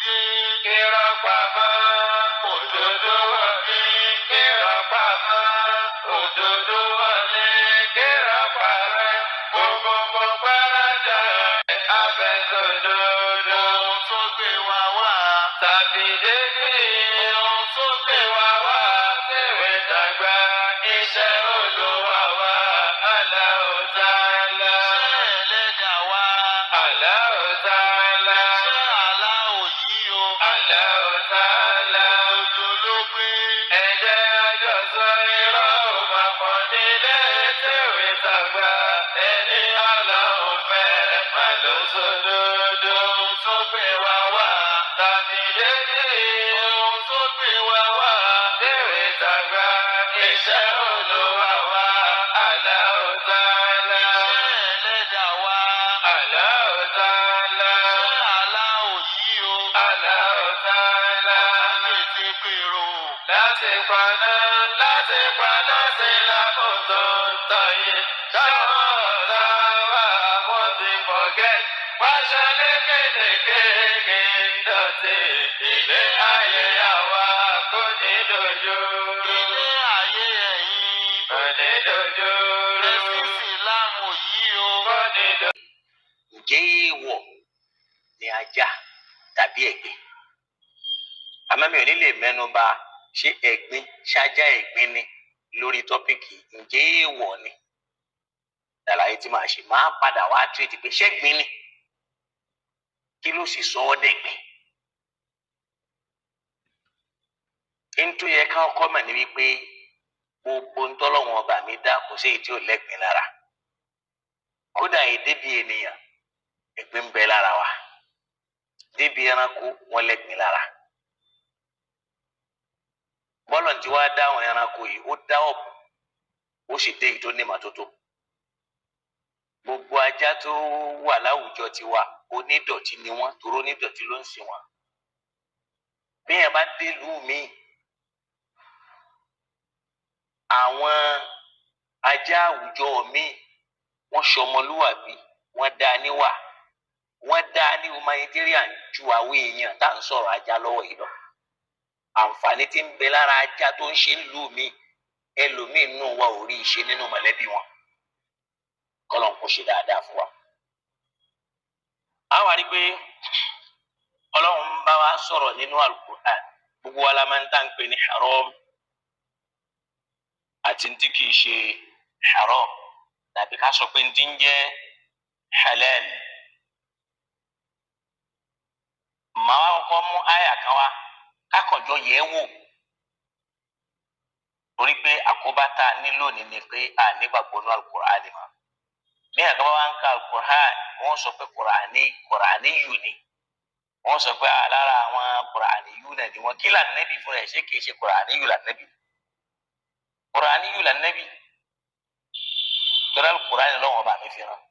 Dé. Irọ́ pamọ́, òdodo wọlé. Irọ́ pamọ́, òdodo wọlé. Irọ́ parẹ́, gbogbo gbáradà abẹ́sọ̀dodo. Ohun tó gbé wa wá. Tàbí débi. Ohun tó gbé wa wá. Tèwe tàgbà iṣẹ́ Olúwa wa. Allahu Ta'ala. Iṣẹ́ ẹlẹ́dàá wa. Allahu Ta'ala. Iṣẹ́ aláwọ̀ yìí o. Allahu Ta'ala. Òjò ló gbé. Ẹ̀jẹ̀ àjọsọ irọ́ ò máa pọ̀ nílé tèwe tàgbà. Ẹni Ọlọ́run fẹ́ má ló sódodo. Ohun tó gbé wa wá. Tàbí débi. Ohun tó gbé wa wá. Tèwe tàgbà iṣẹ́ Olúwa wa. Allahu Ta'ala. Iṣẹ́ ẹlẹ́dàá wa. Allahu Ta'ala. Iṣẹ́ aláwọ̀ yìí o. Allahu Ta'ala. Ọ̀tá tètè pèrò. Láti paná sí lákòótó ń tọ̀ yìí. Táwọn ọ̀tá wa wọ́n ti forget. Pàṣẹ lékelèké dọ̀tí. Ilé ayé àwa kò ní dojú. Ilé ayé ẹ̀yin kò ní dojú. Ẹ̀sìn Ìsìlámù yìí o. Kò ní dojú. Ǹjẹ́ èèwọ̀ ni ajá tàbí ẹ̀gbin? Àmọ́ mi ò ní lè mẹ́nu bà ṣé ẹ̀gbin ṣájá ẹ̀gbin ni lórí topic ǹjẹ́ èèwọ̀ ni. Àlàyé tí màá ṣe máa padà wá tírèdì pé ṣẹ́gbin ni, kí ló sì sọ ọ́ dẹ̀gbin? Nítorí yẹ ká kọ́ mọ̀ ní wípé gbogbo ntọ́lọ́wọ́n ọba mi dá kò sí èyí tí ò lẹ́gbin lára. Kódà èdè bíi ènìyàn, ẹ̀gbin ń bẹ lára wa. Débi ẹranko wọn lẹ́gbin lára. Bọ́lọ̀ tí wàá dá àwọn ẹranko yìí, ó dá ọ̀bùn, ó sì dé èyí tó ní ìmọ́tótó. Gbogbo ajá tó wà láwùjọ tiwa onídọ̀tí ni wọ́n, toró onídọ̀tí ló ń sìn wọ́n. Bí yẹn bá dé ìlú mi, àwọn ajá àwùjọ mi wọ́n ṣọmọlúwàbí, wọ́n dá níwà, wọ́n dá ní humanitarian ju àwọn èèyàn tá à ń sọ̀rọ̀ ajá lọ́wọ́ yìí lọ. Àǹfààní tí ń bẹ lára ajá tó ń ṣe ń lù mí, ẹlòmíín nù wa ò rí ìṣe nínú mọ̀lẹ́bí wọn. Kọ́lọ̀ ń kó ṣe dáadáa fún wa. A wá rí pé Ọlọ́run bá wa sọ̀rọ̀ nínú Al-Qur'an, gbogbo wa la máa ń tà ń pè ní haram àti tí kìí ṣe haram, tàbí ká sọ pé ní ti ń jẹ́ halal. Màá wá kọ́kọ́ mú àyà kan wá kákànjọ yẹ̀ wò, torí pé àkóbá tá a ní lónìí ni pé a nígbàgbọ́ nínú Al-Qur'an mọ́. Bí àgbà wa ń ka Al-Qur'an, wọ́n sọ pé Kùránì Kùránì yù ni. Wọ́n sọ pé lára àwọn Kùránì yù náà ni wọ́n. Kí lànàbì fúnra ẹ̀ ṣé kìí ṣe Kùránì yù lànàbì? Kùránì yù lànàbì. Torí Al-Qur'an lọ́wọ́ bá mi fi hàn.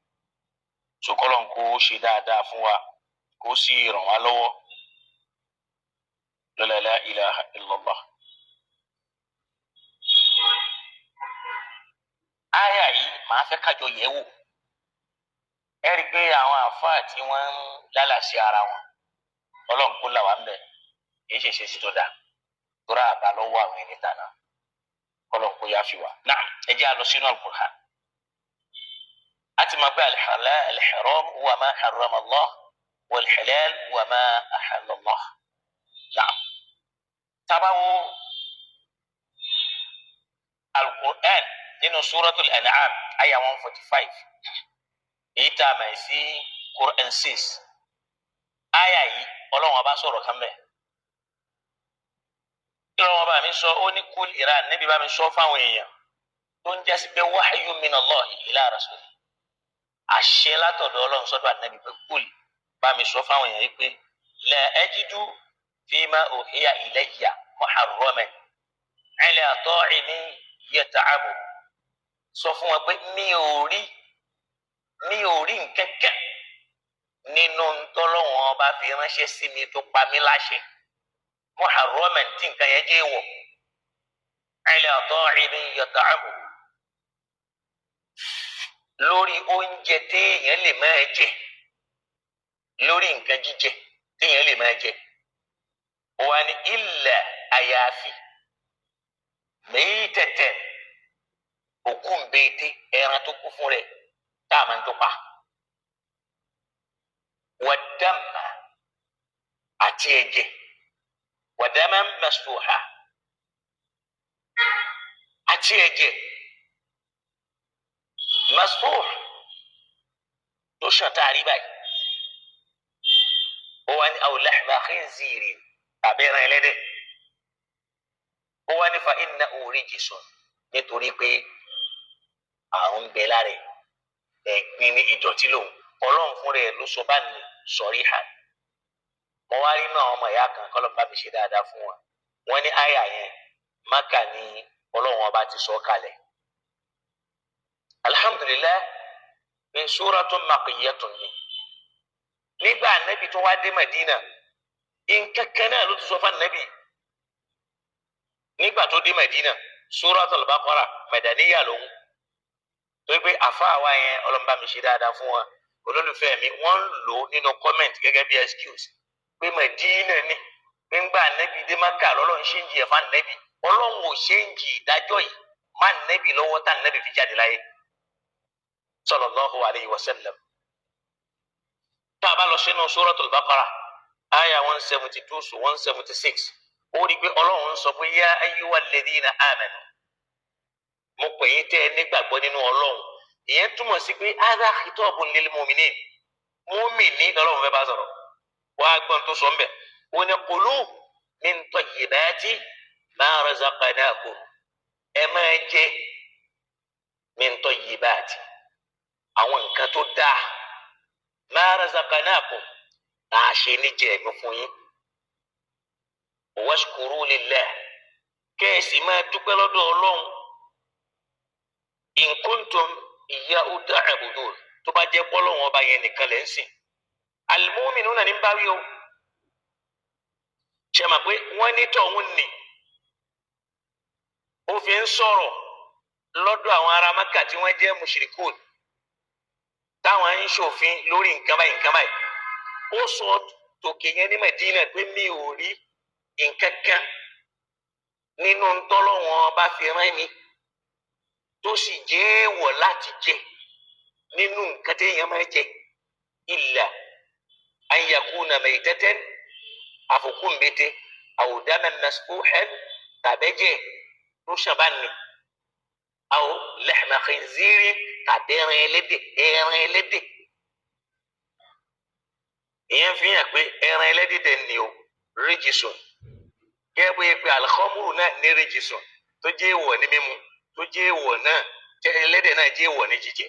Sokolo kó ṣe dáadáa fún wa, kó sì ràn wá lọ́wọ́. La la ilaha illallah. Áyà yìí màá fẹ́ kájọ yẹ̀ wò. Ẹ rí i pé àwọn àáfàá tí wọ́n ń lálàsí ara wọn, Ọlọ́run kó là wá ń bẹ̀, kì í ṣe ṣe sí tó dáa. Tóra àbá lọ́wọ́ àwọn ẹni tàná. Ọlọ́run kó yá fi wá. Náà ẹ jẹ́ a lọ sínú Al-Qur'an. A ti mọ̀ pé al-haram huwa ma harrama Allah wal-halal huwa ma ahalla Allah. Náà tabawo Al-Qur'an nínú Suratul An'am aya 145, èyí tá a mọ̀ sí Quran 6. Aya yìí Ọlọ́run ọba sọ̀rọ̀ kan bẹ́ẹ̀. Kí Ọlọ́run ọba mi sọ, ó ní kúl ìran níbi bá mi sọ fáwọn èèyàn tó ń jásí pé wahyu minallahi ila rasuli. Àṣẹ látọ̀dọ̀ Ọlọ́run sọ́dọ̀ ànábì pé kúl bá mi sọ fáwọn èèyàn yìí pé la ajidu fima uhiya ilayya muharraman ala ta'imin yat'amu. Sọ fún wọn pé mi ò rí nkẹ́kẹ́ nínú ntọ́lọ́wọ́n ọba fi ránṣẹ́ sí mi tó pa mí láṣẹ muharraman tí nǹkan yẹn jẹ́ wọ̀ ala ta'imin yat'amu, lórí oúnjẹ téèyàn lè máa jẹ, lórí nǹkan jíjẹ téèyàn lè máa jẹ. Ó wá ní ilẹ̀ àyàfi mẹ́yìtẹ̀tẹ̀ òkú ńbẹ́tẹ̀ ẹran tó kú fún rẹ̀ tá a máa ń tó pa. Wàdàmà àti ẹ̀jẹ̀ wàdàmà masfuha àti ẹ̀jẹ̀ masfuh tó ṣàn tá a rí báyìí. Ó wá ní aw lahma khinzirin tàbí ẹran ẹlẹ́dẹ̀. Ó wá ní fa innahu rijsun nítorí pé àrùn ń bẹ lára ẹ̀, ẹ̀gbin ní ìdọ̀tí lòun. Ọlọ́run fúnra ẹ̀ ló sọ bá ní sọ̀rí hàn. Mo wá rí inú àwọn ọmọ ìyá kan kọ́lọ́ bá mi ṣe dáadáa fún wọn. Wọ́n ní àyà yẹn Mákà ni Ọlọ́run ọba ti sọ kalẹ̀. Alhamdulillah ní suratun makiyyatun ni. Nígbà Ànábì tó wá dé Mẹdínà, nǹkan kan náà ló ti sọ fún Ànábì. Nígbà tó dé Mẹdínà, Suratul Baqara Madaniyya lòun. Torí pé àfáà wa yẹn Ọlọ́run bá mi ṣe dáadáa fún wọn. Olólùfẹ́ mi, wọ́n ń lò ó nínú comment gẹ́gẹ́ bí excuse pé Mẹdínà ni nígbà Ànábì dé Mákà lọ́lọ́run ṣe ń jì ẹ̀fà Ànábì. Ọlọ́run ò ṣe ń jì ìdájọ́ yìí má Ànábì lọ́wọ́ tá Ànábì fi jáde láyé. Sallallahu alayhi wa sallam. Tá a bá lọ sínú Suratul Baqara, aya 172 to 176, ó rí i pé Ọlọ́run ń sọ pé yá ayyuhal ladhina amanu. Mo pè yín tẹ́ ẹ nígbàgbọ́ nínú Ọlọ́run. Ìyẹn túmọ̀ sí pé hadha khitabun lil mu'minin. Mùmínì lọ́lọ́run fẹ́ bá sọ̀rọ̀. Wọ́n á gbọ́n tó sọ ń bẹ̀. Ó ní kulu min tayyibati ma razaqnakum. Ẹ máa jẹ min tayyibati. Àwọn nǹkan tó dáa. Ma razaqnakum. Tá a ṣe níjẹ̀ ẹ̀mí fún yín. Washkuru lillah. Kẹ́ẹ̀sì máa dúpẹ́ lọ́dọ̀ Ọlọ́run. In kuntum iyyahu ta'budun. Tó bá jẹ́ pọ́lọ́run ọba yẹn nìkan lẹ́ ń sìn. Al-mu'minuna ní bá wí o. Ṣé mà pé wọ́n ní tọ̀hún nì? Ó fi ń sọ̀rọ̀ lọ́dọ̀ àwọn ará Mákà tí wọ́n jẹ́ mushrikun. Táwọn ń ṣòfin lórí nǹkan báyìí nǹkan báyìí. Ó sọ tòkè yẹn ní Mẹ̀dínà pé mi ò rí nǹkan kan nínú ntọ́lọ́wọ́n ọba fi rán mi tó sì jẹ́ èèwọ̀ láti jẹ nínú nǹkan téèyàn máa jẹ illa an yakuna maytatan àfòkúnbete aw daman masfuhan tàbẹ́jẹ̀ tó ṣàbáni aw lahma khinzirin tàbí ẹran ẹlẹ́dẹ̀ ẹran ẹlẹ́dẹ̀. Ìyẹn fi hàn pé ẹran ẹlẹ́dẹ̀ dẹ̀ ni o ríjìsùn. Gẹ́gẹ́ bóyá pé al-khamru náà ní ríjìsùn tó jẹ́ èèwọ̀ ní mímu tó jẹ́ èèwọ̀ náà ẹlẹ́dẹ̀ náà jẹ́ èèwọ̀ ní jíjẹ.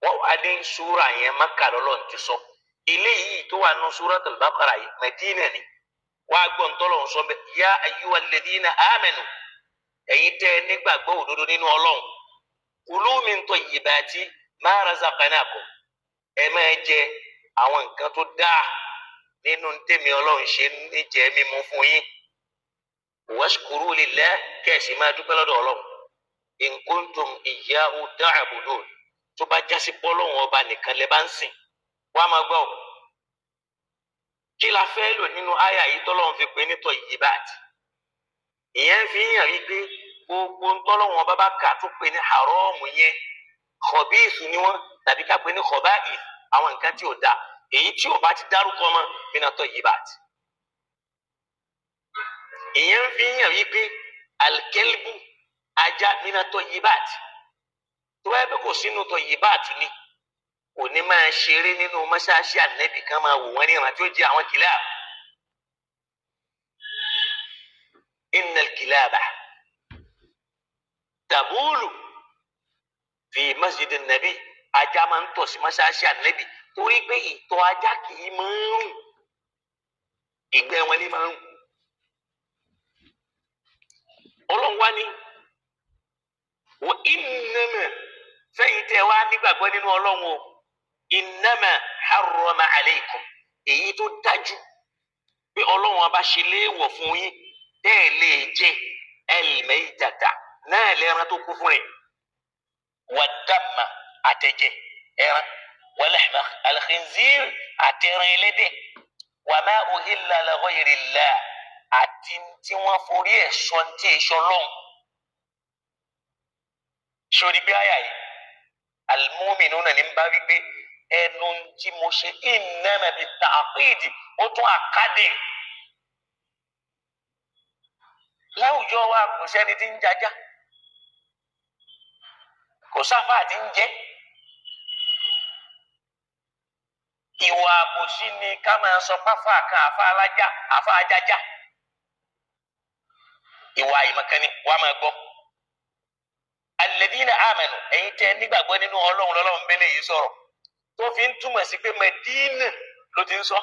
Wọ́n wá ní súra yẹn Mákà lọ́lọ́run ti sọ. Eléyìí tó wà nù Suratul Baqara yìí Mẹdínà ni. Wọ́n á gbọ́ ntọ́lọ́run sọ bẹ́ẹ̀ yá ayyuhal ladhina amanu. Ẹ̀yin tẹ́ ẹ nígbàgbọ́ òdodo nínú Ọlọ́run. Kulu min tayyibati ma razaqnakum. Ẹ máa jẹ àwọn nǹkan tó dáa nínú tèmi Ọlọ́run ṣe níjẹ mímu fún yín. Washkuru lillah kẹ́ẹ̀sì máa dúpẹ́ lọ́dọ̀ Ọlọ́run. In kuntum iyyahu ta'budun. Tó bá jásí pọ́lọ́run ọba nìkan lẹ bá ń sìn. Wàá máa gbọ́. Kí la fẹ́ lò nínú àyà yìí tọ́lọ́run fi pè ní tayyibat? Ìyẹn fi hàn wípé gbogbo ntọ́lọ́run ọba bá kà tó pè ní haramu yẹn, khabithu ni wọ́n tàbí ká pè ní khaba'ith, àwọn nǹkan tí ò dáa. Èyí tí ò bá ti dárúkọ mọ́ mina tayyibat. Ìyẹn fi hàn wípé al-kalbu ajá mina tayyibat. Tó bá yẹ pé kò sínú tayyibat ni, kò ní máa ṣeré nínú mọ́ṣáláṣí Ànábì kan máa wò wọ́n ní ìran tí ó jẹ́ àwọn kìláàbù. Innal kilaba tabulu fi masjidin nabi. Ajá máa ń tọ̀ sí mọ́ṣáláṣí Ànábì torí pé ìtọ̀ ajá kì í máa ń rùn, ìgbẹ́ wọn ní máa ń rùn. Ọlọ́run wá ní wa innama fẹ́yìn tẹ́ wá nígbàgbọ́ nínú Ọlọ́run o, innama harrama alaykum, èyí tó dájú pé Ọlọ́run ọba ṣe léèwọ̀ fún yín tẹ́ ẹ lè jẹ al-maytata náà lẹ́ran tó kú fún rẹ̀, wad-damma àtẹ̀jẹ̀ ẹran, wa lahma al-khinzir àtẹ̀ràn ẹlẹ́dẹ̀, Wa ma uhilla li ghayrillah, àti tí wọ́n forí ẹ̀ sọ tí èso lọ́hùn. Sori bí àyà yìí, al-mu'minuna ní bá wípé ẹnu tí mo ṣe innama bit-ta'qid, ó tún àkádé. Láwùjọ wa kò sẹ́ni tí ń jajá, kò sáfà tí ń jẹ́. Ìwà àbòsí ni ká máa sọ páfà kan àfa alájá àfa ajájá. Ìwà àìmọ̀kan ni wàá máa gbọ́. Alladhina amanu, ẹ̀yin tẹ́ nígbàgbọ́ nínú Ọlọ́run lọ́lọ́run bẹ́lẹ̀ yìí sọ̀rọ̀ tó fi ń túmọ̀ sí pé Mẹdínà ló ti ń sọ.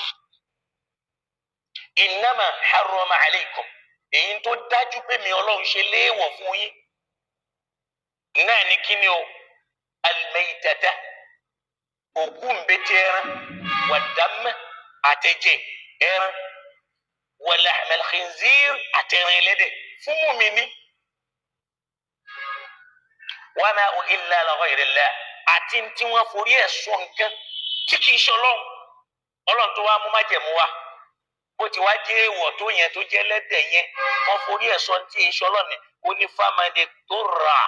Innama harrama alaykum, èyí tó dájú pé mi Ọlọ́run ṣe léèwọ̀ fún yín náà ní kíni o, al-maytata, òkú ńbẹ́tẹ̀ ẹran, wad-damma, àtẹ̀jẹ̀ ẹran, wa lahmal khinzir, àtẹ̀rìn ẹlẹ́dẹ̀ fún mùmíní. Wa ma uhilla li ghayrillah, àti tí wọ́n forí ẹ̀ sọ nǹkan tí kì í ṣe Ọlọ́run. Ọlọ́run tó wá mú májẹ̀mú wa, bó ti wá jẹ́ èèwọ̀ tó yẹn tó jẹ́ lẹ́dẹ̀ yẹn, wọ́n forí ẹ̀ sọ tí kì í ṣe Ọlọ́run. Ó ní famade tó rà,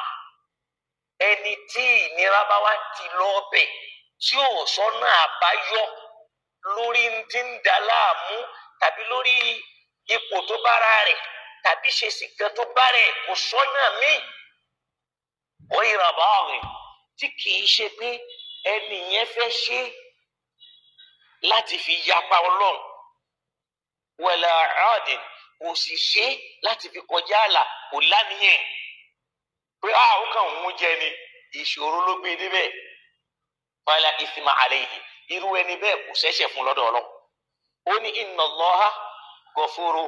ẹni tí ìnira bá wá ti lọ́ọ̀bẹ̀ tí ò sọ́nà àbáyọ lórí tí ń da láàmú tàbí lórí ipò tó bára rẹ̀ tàbí ṣe sìkan tó bá rẹ̀, kò sọ́nà míì. Wọ́n yìí rà báwọ̀ tí kìí ṣe pé ẹni yẹn fẹ́ ṣe láti fi yapa Ọlọ́run, wala aadin, kò sì ṣe láti fi kọjá àlà, kò lánìyẹn pé àwọn kan ń jẹ ni, ìṣòro ló gbé débẹ̀. Fala ithma alayhi, irú ẹni bẹ́ẹ̀ kò ṣẹ̀ṣẹ̀ fún lọ́dọ̀ Ọlọ́run. Ó ní inna Allaha ghafuru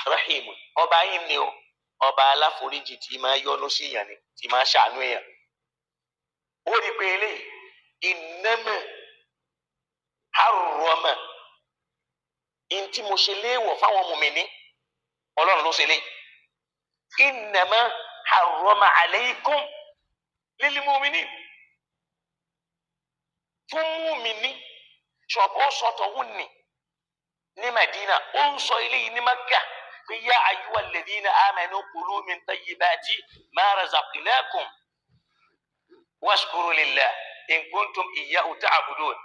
rahim, ọba yìí ni o, ọba aláforíjì tí máa yọ́nú sí èèyàn ni, tí máa ṣàánú èèyàn. Ó rí pé eléyìí innama harrama, ntí mo ṣe léèwọ̀ fáwọn mùmíní, Ọlọ́run ló ṣe léyìí. Innama harrama alaykum lil mu'minin, fún mùmíní. Ṣọ̀bọ̀ sọ̀tọ̀ wù ní ní Madina, ó ń sọ eléyìí ní Mẹ́kà pé yá ayyuhal ladhina amanu kulu min tayyibati ma razaqnakum washkuru lillah in kuntum iyyahu ta'budun.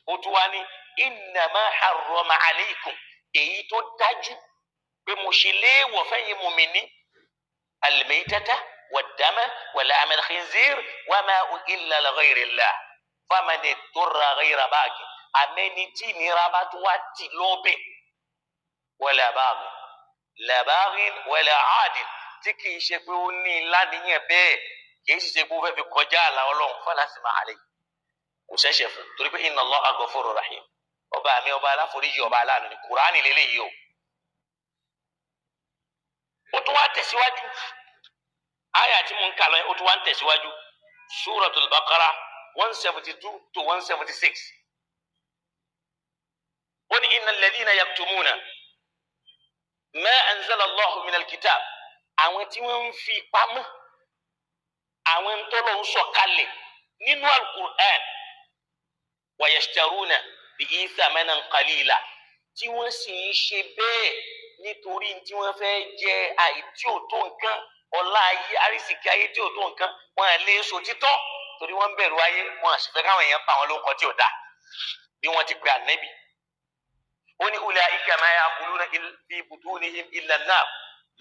Ó tún wá ní innama harrama alaykum, èyí tó dájú pé mo ṣe léèwọ̀ fẹ́yìn mùmíní, al-maytata wad-dama wa lahmal khinzir wa ma uhilla li ghayrillah faman ittara ghayra baghin, àmẹ́ni tí ìnira bá tún wá tì lọ́bẹ̀, wala baghin la baghin wala adin, tí kìí ṣe pé ó ní lánìyàn bẹ́ẹ̀, kìí sì ṣe pé ó fẹ́ fi kọjá àlà Ọlọ́run, fala isma alayhi, kò ṣẹ̀ṣẹ̀ fún, torí pé inna Allaha ghafurur rahim, ọba mi ọba aláforíjì ọba aláàánú ni. Kùránì lélẹ́yìí o. Ó tún wá tẹ̀síwájú, àyà tí mo ń kà lọ, ó tún wá ń tẹ̀síwájú, Suratul Baqara 172 to 176. Ó ní innal ladhina yaktumuna ma anzala Allahu minal kitab, àwọn tí wọ́n ń fi pamọ́ àwọn tọ́lọ̀ ń sọ̀kalẹ̀ nínú al-Qur'an, wa yashtaruna bihi thamanan qalila, tí wọ́n sì ń ṣe bẹ́ẹ̀ nítorí tí wọ́n fẹ́ jẹ àìtí ò tó nǹkan, ọlá ayé, àrísìkí ayé tí ò tó nǹkan, wọn à lè so títọ́ torí wọ́n ń bẹ̀rù ayé, wọn à sì fẹ́ káwọn èèyàn pa àwọn lóko tí ò dáa bí wọ́n ti pe ànẹ́bì. Ó ní ulaika ma ya'kuluna fi butunihim illa an-nar,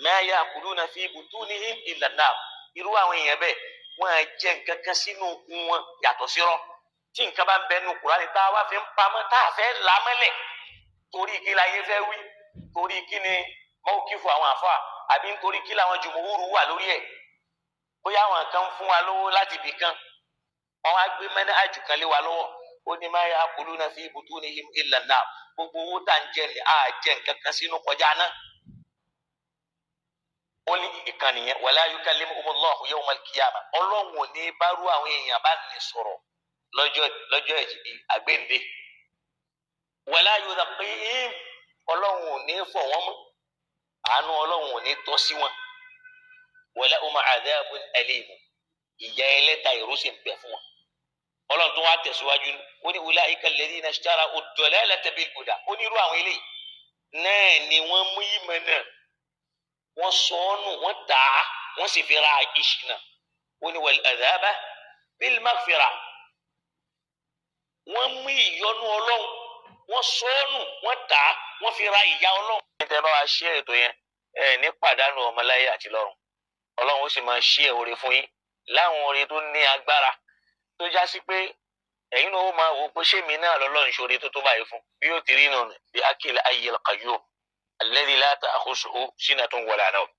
ma ya'kuluna fi butunihim illa an-nar. Irú àwọn èèyàn bẹ́ẹ̀ wọ́n á jẹ nǹkan kan sínú okun wọn yàtọ̀ sírọ́. Tí nǹkan bá ń bẹ nínú Kùránì tá a wá fi ń pamọ́ tá a fẹ́ là mọ́lẹ̀ torí kí láyé fẹ́ wí, torí kí ni mọ́kífù àwọn àfa, àbí nítorí kí làwọn jùmùhúrù wà lórí ẹ̀. Bóyá àwọn kan fún wa lówó láti ibì kan, wọ́n wá gbé mẹ́nà àjù kan lé wa lọ́wọ́. Ó ní ma ya'kuluna fi butunihim illa an-nar, gbogbo owó tá à ń jẹ ní à jẹ nǹkan kan sínú kọjá náà. Ó ní ìkànnì yẹn, wala yukallimuhumullahu yawmal qiyamah, Ọlọ́run ò ní bárú àwọn èèyàn bá ní sọ̀rọ̀ lọ́jọ́ àgbéǹde. Wala yuzakkihim, Ọlọ́run ò ní fọ̀ wọ́n mọ́, àánú Ọlọ́run ò ní tọ́ sí wọn. Walahum adhabun alim, ìyà ẹlẹ́ta ìró sì ń bẹ fún wọn. Ọlọ́run tó wá tẹ̀síwájú, ó ní ulaika alladhina ishtaraw ad-dalalata bil-huda. Ó ní irú àwọn eléyìí náà ni wọ́n mú ìmọ̀ náà, wọ́n sọ ọ́ nù, wọ́n tà á, wọ́n sì fi ra ìṣìnà. Ó ní wal-adhaba bil-maghfira. Wọ́n mú ìyọ́nú Ọlọ́run, wọ́n sọ ọ́ nù, wọ́n tà á, wọ́n fi ra ìyà Ọlọ́run. Ní tẹ́ bá wa ṣí ètò yẹn, ẹ ní pàdánù ọmọláyé àti lọ́run. Ọlọ́run ó sì máa ṣí ẹ̀ oore fún yín láwọn oore tó ní agbára, tó já sí pé ẹ̀yin náà ó máa wò pé ṣé mi náà lọ́lọ́run ṣoore tó tó báyìí fún. Bí ó ti rí nù bí akil ayyil qayyum alladhi la ta'khusuhu sinatun wala nawm.